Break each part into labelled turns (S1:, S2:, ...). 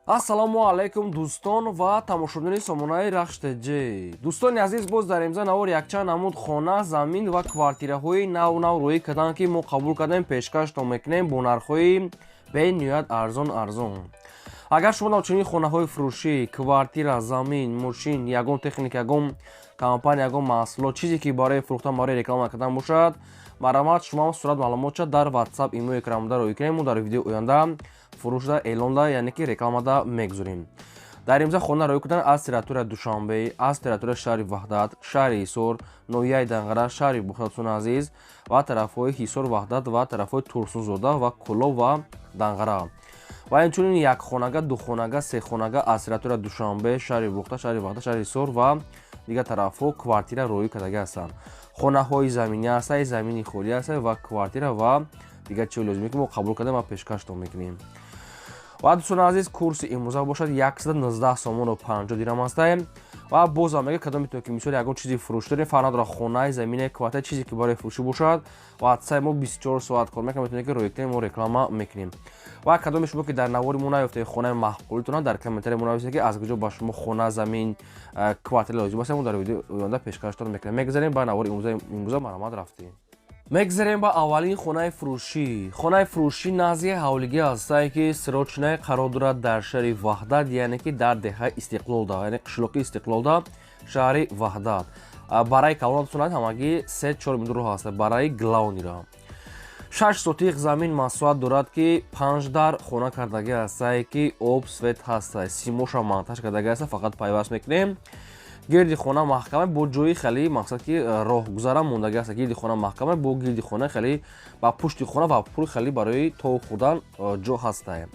S1: Ассалому алайкум, дӯстон ва тамошобинони сомонаи Рахш ТЖ. Дӯстони азиз, боз дар имза навор якчанд намуд хона, замин ва квартираҳои нав нав рӯӣ карданд, ки мо қабул кардем, пешкаштон мекунем бо нархҳои бениҳоят арзон арзон. Агар шумо навчунин хонаҳои фурӯшӣ, квартира, замин, мошин, ягон техника, ягон компания, ягон маҳсулот, чизе ки барои фурӯхтан, барои реклама кардан бошад, марҳамат, шумо сурат маълумотша дар WhatsApp, имо, экранмуда рӯӣ кунем. Мо дар видеои оянда фурӯшда, эълонда, яъне ки рекламада мегузорем. Дар имза хона рӯй кунанд аз территория Душанбе, аз территория шаҳри Ваҳдат, шаҳри Ҳисор, ноҳияи Данғара, шаҳри Бухтатуни азиз ва тарафҳои Ҳисор, Ваҳдат ва тарафҳои Турсунзода ва Кӯлоб ва Данғара ва инчунин якхонага, духонага, сехонага аз территория Душанбе, шаҳри Бухта, шаҳри Ваҳдат, шаҳри Ҳисор ва дигар тарафҳо квартира рӯй кардагӣ ҳастанд. Хонаҳои заминӣ ҳастанд, замини холӣ ҳастанд ва квартира ва дигар чизи лозимӣ, ки мо қабул кардем ва пешкаштон мекунем. Ва, дӯстони азиз, курси имрӯза бошад 119 сомону 50 дирам ҳастаем. Ва бозам мега, кадом метавонед, ки мисол ягон чизи фурӯш дорем, фарқ надорад, хонаи, замине, квартира, чизе ки барои фурӯшӣ бошад, WhatsApp мо 24 соат кор мекунад, метавонед, ки рӯй кунем, мо реклама мекунем. Ва кадоме шумо ки дар навори мо наёфтед хонаи маъқулитона, дар комментария мо нависед, ки аз куҷо ба шумо хона, замин, квартира лозим аст, мо дар видеои оянда пешкаштон мекунем. Мегузарем ба навори имрӯза, марҳамат, рафтем. Мегзарем ба аввалин хонаи фурӯшӣ. Хонаи фурӯшӣ назди ҳавлигӣ ҳастае, ки срочно қарор дорад дар шаҳри Ваҳдат, яъне ки дар деҳаи Истиқлолда, яъне қишлоқи Истиқлолда, шаҳри Ваҳдат. Барои калон сунат ҳамагӣ 3-4 минут роҳ аст барои главный ра. 6 сотих замин масоҳат дорад, ки панҷ дар хона кардагӣ ҳастае, ки об, свет ҳастае, симоша монтаж кардагӣ ҳаста, фақат пайваст мекунем. Гирди хона маҳкама, бо ҷои хеле, мақсад ки роҳгузара мондагӣ аст. Гирди хона маҳкама, бо гирди хона хеле ба пушти хона ва пур хеле барои тов хӯрдан ҷо ҳастае.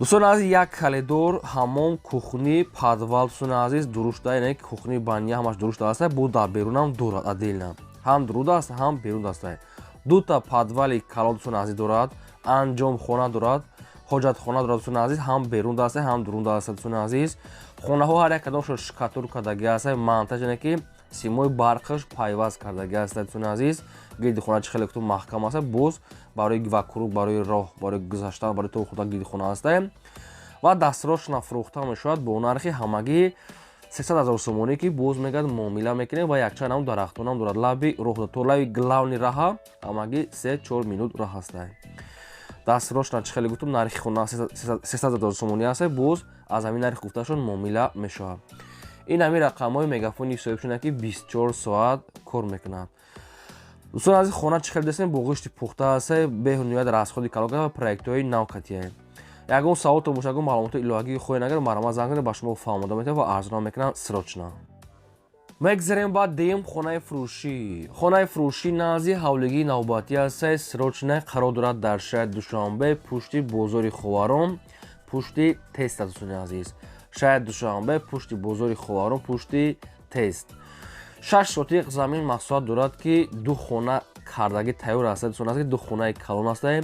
S1: Дӯстони азиз, як коридор, ҳаммом, кухня, подвал, дӯстони азиз, дурушта, яъне кухня, баня ҳамаш дурушта аста, бо дар берунам дорад, отдельно ҳам дуруда аст, ҳам берун аста. Дута подвали калон, дӯстони азиз, дорад, анҷомхона дорад, ҳоҷатхона дорад, дӯстони азиз, ҳам берун аста, ҳам дурун аста. Дӯстони азиз, хонаҳо ҳар як кадомшон штукатур кардагӣ аста, монтаж, яъне ки симои барқаш пайваст кардагӣ аста. Дӯстони азиз, гирди хона чӣ хеле куту маҳкам аста, боз барои вокруг, барои роҳ, барои гузаштан, барои то хӯрдан гирди хона аста. Ва дастрошна фурӯхта мешавад бо нархи ҳамагӣ 300 000 сомонӣ, ки боз мегӯяд, муомила мекунем. Ва якчанд ҳам дарахтонам дорад лаби роҳ, то лаби главный раҳа ҳамагӣ 3-4 минут роҳ аста. Дастрошна, чӣ хеле гуфтум, нархи хона 300 000 сомонӣ аста, боз аз ҳамин нархи гуфташон муомила мешавад. Ин ҳамин рақамҳои мегафони соҳибшона, ки 24 соат кор мекунад. Дӯстон азиз, хона чӣ хеле дестем, бо ғишти пухта аста, бениҳоят расходи калон ва проектҳои нав катия. Ягон саволто боша, ягон маълумоти иловагӣ хоҳед, агар, марҳамат, занг занед, ба шумо фаҳмода метавонад ва арзона мекунам срочно. Мегзарем ба дуюм хонаи фурӯшӣ. Хонаи фурӯшӣ назди ҳавлигии навбатӣ аста, срочно қарор дорад дар шаҳри Душанбе, пушти бозори Ховарон, пушти теста. Дӯстони азиз, шаҳри Душанбе, пушти бозори Ховарон, пушти тест. 6 сотиқ замин масоҳат дорад, ки ду хона кардагӣ тайёр аста. Дӯстони азиз, ду хонаи калон аста,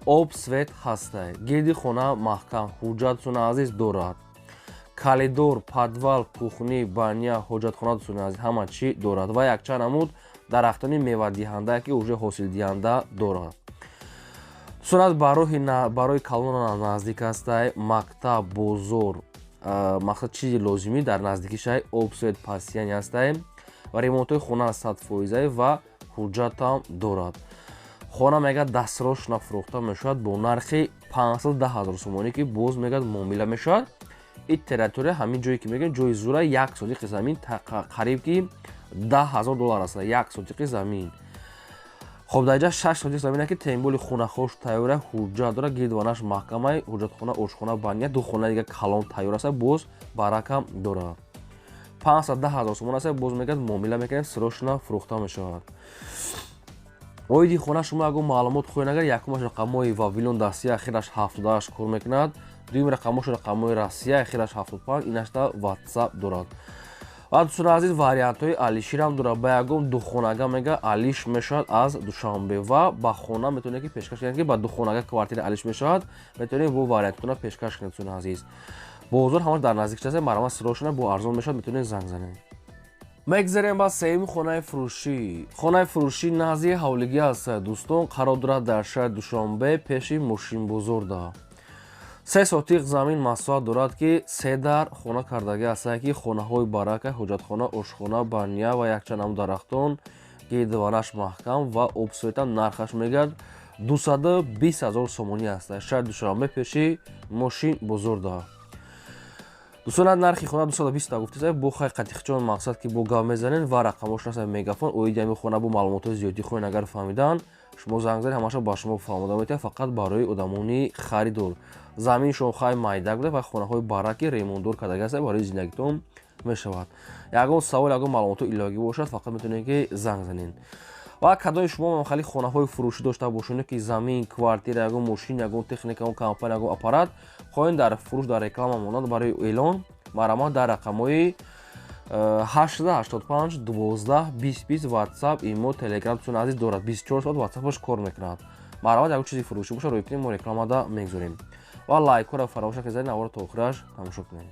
S1: об, свет ҳаста, гирди хона маҳкам, ҳуҷҷат, дӯстони азиз, дорад, коридор, подвал, кухня, баня, ҳоҷатхона, дӯстони азиз, ҳама чӣ дорад ва якчанд намуд дарахтони мевадиҳанда, ки уже ҳосилдиҳанда дорад. Дӯстони азиз, барои калона наздик ҳастай, мактаб, бозор, мақсад, чизи лозимӣ дар наздикишай, об, свет постоянный ҳастай ва ремонтҳои хона 100 фоизае ва ҳуҷҷатам дорад. Хона, мегӯяд, дастрошна фурӯхта мешавад бо нархи 510 000 сомонӣ, ки боз, мегӯяд, муомила мешавад. Ин территория, ҳамин ҷое ки мегӯем, ҷои зура, 1 сотиқи замин қариб ки 10 000 доллар аст, 1 сотиқи замин. Хоб, дар инҷа 6 сотиқ замина, ки темболи хунахош тайёра, ҳуҷҷат дора, гирдванаш маҳкамаи, ҳуҷҷатхона, ошхона, баня, ду хона дига калон тайёр аст, боз баракам дорад. 510 000 сомон аст, боз, мегӯяд, муомила мекунем, срочно фурӯхта мешавад. Оиди хона шумо ягон маълумот хоҳед, агар, якумаш рақамҳои Вавилон дастӣ, ахираш 78 кор мекунад, дуюм рақамҳош рақамҳои Россия, ахираш 75, инашта WhatsApp дорад. Ва, дӯстони азиз, вариантҳои алиширам дорад, ба ягон духонага, мега, алиш мешавад аз Душанбе ва ба хона метавонед, ки пешкаш кунед, ки ба духонага квартира алиш мешавад, метавонед бо вариантона пешкаш кунед. Дӯстони азиз, бозор ҳамаш дар наздикш аст, марҳамат, срочно, бо арзон мешавад, метавонед занг занед. Мегзарем ба сеюми хонаи фурӯшӣ. Хонаи фурӯшӣ назди ҳавлигӣ аст, дӯстон, қарор дорад дар шаҳри Душанбе, пеши мошинбозорда. 3 сотиқ замин масоҳат дорад, ки се дар хона кардагӣ ҳастанд, ки хонаҳои барака, ҳоҷатхона, ошхона, баня ва якчанд намуд дарахтон, гирдванаш маҳкам ва об, свет а. Нархаш мегӯяд 220 000 сомонӣ аст. Шаҳри Душанбе, пеши мошин бозорда. Дӯстон, нархи хона 220 гуфтеса, бо хай қатиқчон мақсад ки бо гап мезанен ва рақамош наста мегафон. Оиди ҳами хона бо маълумотҳои зиёдӣ хоҳен агар фаҳмидан, шумо занг занед, ҳамаша ба шумо фаҳмода метавад. Фақат барои одамони харидор. Заминшон хай майдак буда ва хонаҳои бараки ремонтдор кардаги аст, барои зиндагитон мешавад. Ягон савол, ягон маълумотҳои иловагӣ бошад, фақат метавонед ки занг занед. Ва кадоми шумо хали хонаҳои фурӯшӣ дошта бошед, ки замин, квартира, ягон мошин, ягон техника, ягон компания, ягон аппарат хоҳем дар фурӯш, дар реклама монад, барои эълон марҳамат дар рақамҳои 885 12 20 20 WhatsApp, имо, Telegram дӯстони азиз дорад, 24 соат WhatsApp аш кор мекунад. Марҳамат, ягон чизи фурӯшӣ бошад, рӯй кунем, мо рекламада мегузорем. Ва лайкҳоро фаромӯш накунед, наворо то охираш тамошо кунед.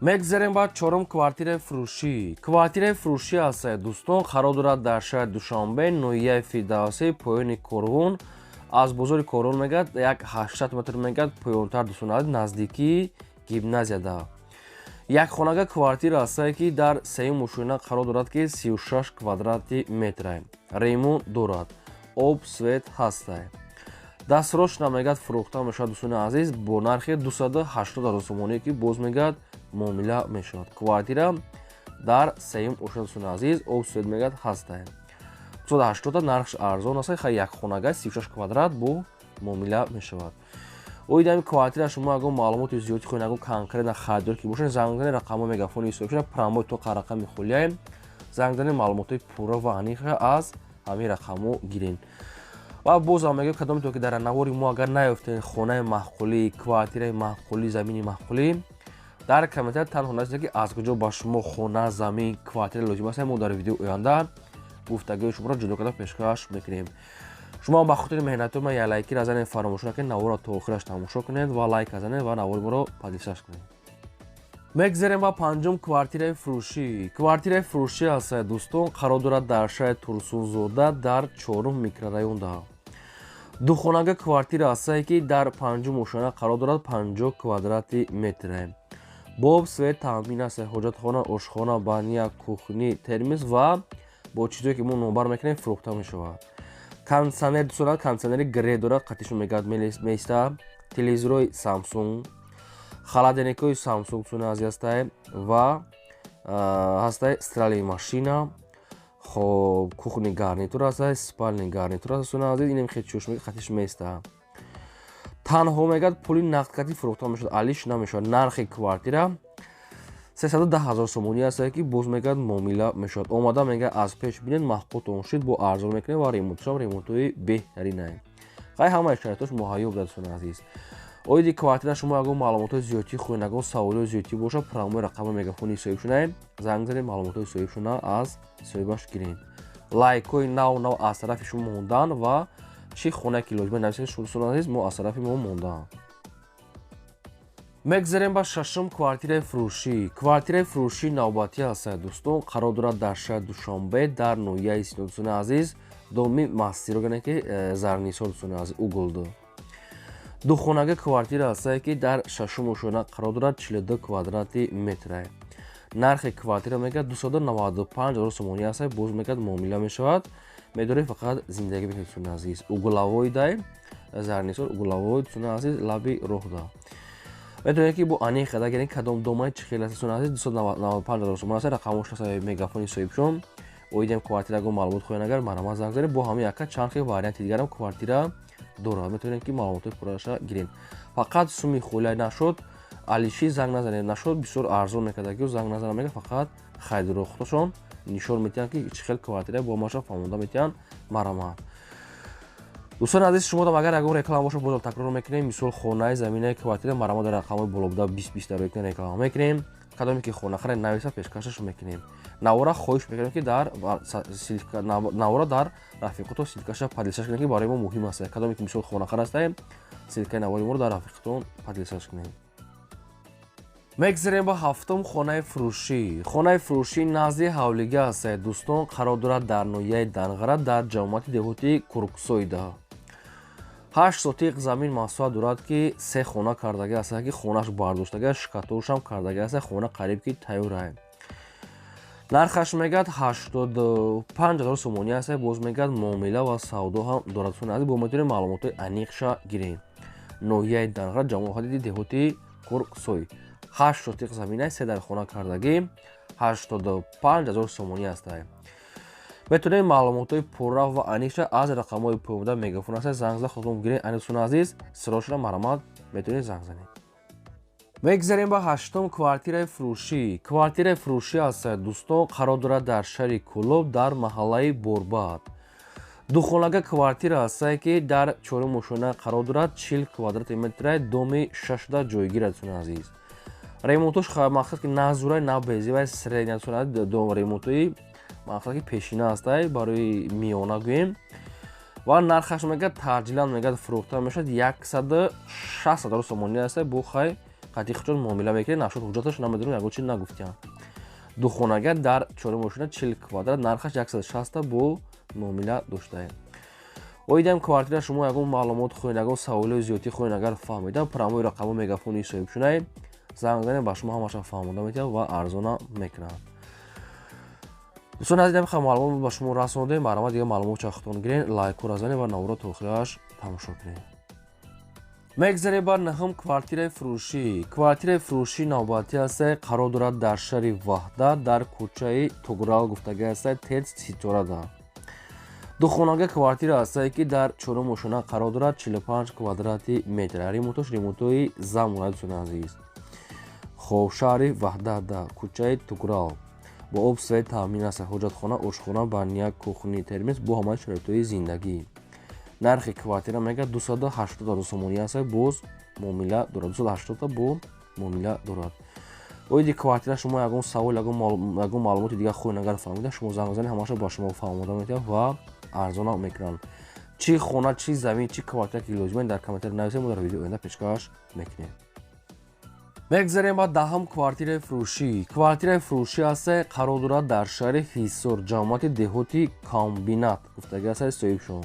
S1: Мегзарем ба чорум квартираи фурӯшӣ. Квартираи фурӯшӣ аст, дӯстон, қарор дорад дар шаҳри Душанбе, ноҳияи Фирдавсӣ, поёни Корвон. Аз бозори Корвон мегӯяд як 800 метр мегӯяд поёнтар, дӯстон азиз, наздикии гимназияда. Як хонага квартира ҳастае, ки дар сеюм ошёна қарор дорад, ки 36 квадрати метра, ремонт дорад, об, свет ҳастае. Дастрошна мегӯяд фурӯхта мешавад, дӯстони азиз, бо нархи 280 ҳазор сомонӣ, ки боз мегӯяд муомила мешавад. Квартира дар сеюм ошёна, дӯстони азиз, об, свет мегӯяд ҳастае. 280 нархш арзон аст, хай як хонага 36 квадрат бо муомила мешавад. Оиди ҳами квартира шумо ягон маълумоти зиёдӣ хоҳед, ягон конкретно харидор ки бошед, занг занед, рақамҳои мегафони ҳисоб прямой то рақами холияем. Занг занед, маълумотҳои пурра ва аниқра аз ҳамин рақамҳо гиред. Ва бозам мегӯям, кадомето ки дар навори мо агар наёфтед хонаи маъқулӣ, квартираи маъқулӣ, замини маъқулӣ, дар комментария танҳо нависед, ки аз куҷо ба шумо хона, замин, квартира лозим аст. Мо дар видеои оянда гуфтагиҳои шуморо ҷудо карда пешкаш мекунем. Шумо ба хотири меҳнатҳои ман як лайкира занед, фаромӯш накунед, наворро то охираш тамошо кунед ва лайк занед ва навори моро поделиться кунед. Мегзарем ба панҷум квартираи фурӯшӣ. Квартираи фурӯшӣ аст, дӯстон, қарор дорад дар шаҳри Турсунзода, дар чорум микрорайонда. Духонага квартира ҳастае, ки дар панҷум ошёна қарор дорад, 50 квадрати метре, бо об, свет таъмин аст, ҳоҷатхона, ошхона, баня, кухни, термис ва бо чизое ки мо номбар мекунем фурӯхта мешавад. Кондитсионер дӯстон, кондитсионери гре дорад, қатишо мегӯяд меиста, телевизорҳои Самсунг, холодильникҳои Самсунг дӯстони азиз ҳастае ва ҳастае стиральный машина. Хоб, кухонный гарнитур ҳастае, спальный гарнитур аст, дӯстони азиз. Инем хел чӯш мега, қатиш меиста. Танҳо мегӯяд пули нақдкатӣ фурӯхта мешавад, алиш намешавад. Нархи квартира 310 000 сомонӣ аст, ки боз мегӯяд муомила мешавад. Омада мегӯяд аз пеш бинед, маҳқутон шид, бо арзон мекунем ва ремонтшам ремонтҳои беҳтаринае. Хай, ҳамаи шароитош муҳайё буда, дӯстони азиз. Оиди квартира шумо ягон маълумотҳои зиёдтӣ хоҳед, ягон саволҳои зиёдтӣ бошад, прямой рақами мегафони соҳибшунаем, занг занед, маълумотҳои соҳибшуна аз соҳибаш гиред. Лайкҳои нав нав аз тарафи шумо мондан ва чӣ хонае ки лозима нависед, дӯстони азиз, мо аз тарафи мо мондаам. Мегзарем ба шашум квартираи фурӯшӣ. Квартираи фурӯшии навбатӣ ҳастад, дӯстон, қарор дорад дар шаҳри Душанбе, дар ноҳияи Сино, дӯстони азиз, доми мастиро ки Зарнисор, дӯстони азиз, уголду. Духонага квартира ҳастае, ки дар шашум ошёна қарор дорад, 42 квадрати метре. Нархи квартира мегӯяд 295 000 сомонӣ ҳастад, боз мегӯяд муомила мешавад. Медоред, фақат зиндагӣ мекунед, дӯстони азиз. Угловой дай Зарнисор, угловой, дӯстони азиз, лаби роҳда. Метавонед ки бо аниқ қадар гиред, кадом домай чӣ хел аст, дӯстони азиз. 295 000 сомон аст, рақамош аст мегафони соҳибшон. Оидиам квартира ягон маълумот хоҳед агар, марҳамат, занг занед. Бо ҳамин яка чанд хел варианти дигарам квартира дорад, метавонед ки маълумотҳои пурраша гиред. Фақат суми холия нашуд, алиши занг назанед, нашуд бисёр арзон мекарда, занг назанад, мега фақат харидоро худашон нишон медиҳанд, ки чӣ хел квартира бо маша фаҳмонда медиҳанд. Марҳамат, дӯстони азиз, шумодам агар ягон реклама бошад, бозам такрор мекунем, мисол хонаи, заминаи, квартира, марҳамат, дар рақамҳои боло буда 20 20 дар рӯи реклама мекунем. Кадоме ки хонахаре нависа, пешкашаш мекунем. Навора хоҳиш мекунем, ки дар навора дар рафиқото ссылка ша поделиться кунем, ки барои мо муҳим аст. Кадоме ки мисол хонахар ҳастаем, ссылка и навори моро дар рафиқатон поделиться кунем. Мегзарем ба ҳафтум хонаи фурӯшӣ. Хонаи фурӯшӣ назди ҳавлига аст, дӯстон, қарор дорад дар ноҳияи Данғара, дар ҷамоати деҳоти Курксойда. 8 сотиқ замин масоҳат дорад, ки се хона кардаги аст, ки хонаш бардоштага, штукатуршам кардаги аст, хона қариб ки тайёрае. Нархаш мегӯяд 85 000 сомонӣ аст. Боз мегӯяд, муомила ва савдо ҳам дорад. Бо метавонем маълумотҳои аниқша гирем. Ноҳияи Данғара, ҷамоати деҳоти Курксой, 8 сотиқ замина, се дар хона кардагӣ, 85 000 сомонӣ астае. Метавонем маълумотҳои пурра ва аниқша аз рақамҳои поёнда мегафон аста занг зада, худтон гиред. Анисуна азиз, сирошона марҳамат, метавонед занг занед. Мегзарем ба ҳаштум квартираи фурӯшӣ. Квартираи фурӯшӣ аст, дӯстон, қарор дорад дар шаҳри Кӯлоб, дар маҳаллаи Борбад. Духонага квартира ҳастае, ки дар чорум ошёна қарор дорад, 40 квадрати метра, доми шашда ҷойгир аст. Азиз, ремонтош мақсад ки на зурай, на безивай, средний ремонтои мақсад ки пешина ҳастай, барои миёна гӯем. Ва нархаш мегӯяд, таъҷилан мегӯяд, фурӯхта мешавад, 160 000 сомонӣ аста. Бо хай қатъи худшон муомила мекунед, нашуд ҳуҷҷаташ намедонам, ягон чи нагуфтиям. Духонага дар чорум ошёна, 40 квадрат, нархаш 160, бо муомила доштаем. Оидам квартира шумо ягон маълумот хоҳед, ягон саволои зиёдтӣ хоҳед, агар фаҳмида, прямой рақамо мегафони соҳибшунай занг занед, ба шумо ҳамаша фаҳмода метиҳад ва арзона мекунад. Дӯстон азиз, ҳамин маълумот ба шумо расондем. Марҳамат, дига маълумот чахтон гирен, лайкура занед ва навора то охираш тамошо кунед. Мегзарем ба наҳум квартираи фурӯшӣ. Квартираи фурӯшӣ навбатӣ ҳастай, қарор дорад дар шаҳри Ваҳдат, дар кӯчаи Туграл гуфтагӣ ҳастай, ТЭЦ Ситорада. Духонага квартира ҳастае, ки дар чорум ошёна қарор дорад, 45 квадрати метр. Ремонтош ремонтои замона, дӯстони азиз. Хоб, шаҳри Ваҳдат, кӯчаи Туграл, бо об, свет таъмин аст, ҳоҷатхона, ошхона, баня, кухни, термес, бо ҳамаи шароитҳои зиндагӣ. Нархи квартира мегӯяд 280 000 сомонӣ аст, боз муомила дорад, 280 бо муомила дорад. Оиди квартира шумо ягон савол, ягон маълумоти дигар хоҳед, агар фаҳмида, шумо занг занед, ҳамаша ба шумо фаҳмода метиҳад ва арзона мекунанд. Чӣ хона, чӣ замин, чӣ квартира ки лозимед, дар комментари нависед, мо дар видеои оянда пешкаш мекунем. Мегзарем ба даҳум квартираи фурӯшӣ. Квартираи фурӯшӣ ҳасте, қарор дорад дар шаҳри Ҳисор, ҷамоати деҳоти Комбинат гуфтагӣ ҳастаи соҳибшон.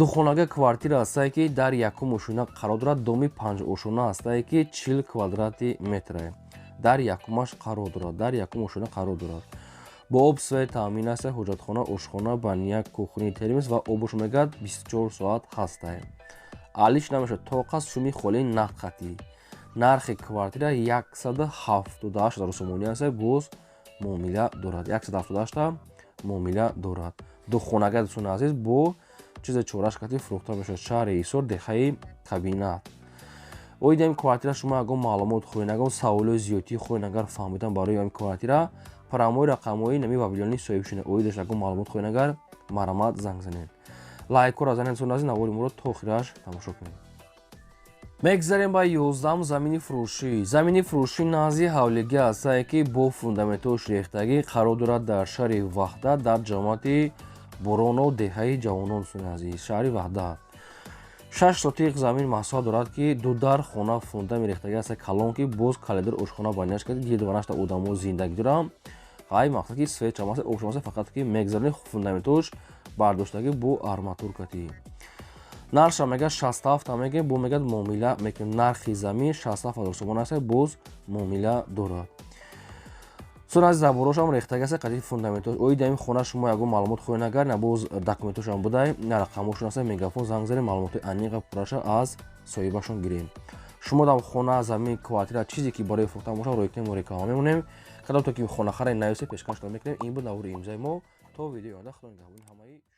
S1: Духонага квартира ҳастае, ки дар якум ошёна қарор дорад, доми панҷошёна ҳастае, ки 40 квадрати метре, дар якумаш қарор дорад, дар якум ошёна қарор дорад. Бо об, свет таъмин аст, ҳоҷатхона, ошхона, баня, кухни, термес ва обуш мегӯяд 24 соат ҳастае, алиш намешавад, тоқа суми холии нақд хатӣ. Нархи квартира 178 000 сомонӣ аст, боз муомила дорад, 178 муомила дорад. Духонага, дӯстони азиз, бо чизе чораш кати фурӯхта мешавад. Шаҳри Ҳисор, деҳаи Кабинат. Оиди ҳамин квартира шумо ягон маълумот хоҳед, ягон саволои зиёдтӣ хоҳед, агар фаҳмидан барои ҳамин квартира, прямой рақамҳои нами вавилони соҳиб шунед. Оидаш ягон маълумот хоҳед, агар, марҳамат, занг занед, лайкҳоро занед. Дӯстони азиз, навори моро то охираш тамошо кунед. Мегзарем ба 11-ум замини фурӯшӣ. Замини фурӯшӣ назди ҳавлигӣ ҳастае, ки бо фундаментҳои рехтагӣ қарор дорад дар шаҳри Ваҳдат, дар ҷамоати Бороно, деҳаи Ҷавонон. Дӯстони азиз, шаҳри Ваҳдат, 6 сотиқ замин масоҳат дорад, ки ду дар хона, фундамент рехтагӣ аста калон, ки боз коридор, ошхона баняш кард, гирду ванашта одамо зиндагӣ дорам. Ҳай мақсад ки свет чамаста, об чамаста, фақат ки мегзарони, фундаментош бардоштагӣ бо арматуркатӣ. Нархша мегӯяд 67 мегӯяд, бо мегӯяд муомила мекунем. Нархи замин 67 000 сомон аст, боз муомила дорад. Дӯстони азиз, заборошам рехтагӣ аст қадии фундаментош. Оиди ҳамин хона шумо ягон маълумот хоҳед, агар, на боз документошам будай, на рақамҳошон аст, мегафон занг занед, маълумотҳои аниқа пурраша аз соҳибашон гирем. Шумо дар хона, замин, квартира, чизе ки барои фурӯхтан бошад, рӯй кунем, мо реклама мемонем. Кадом то ки хонахаре нависе, пешкашро мекунем. Ин буд навори имзаи мо. То видеои оянда, Худо нигаҳбони ҳамаи.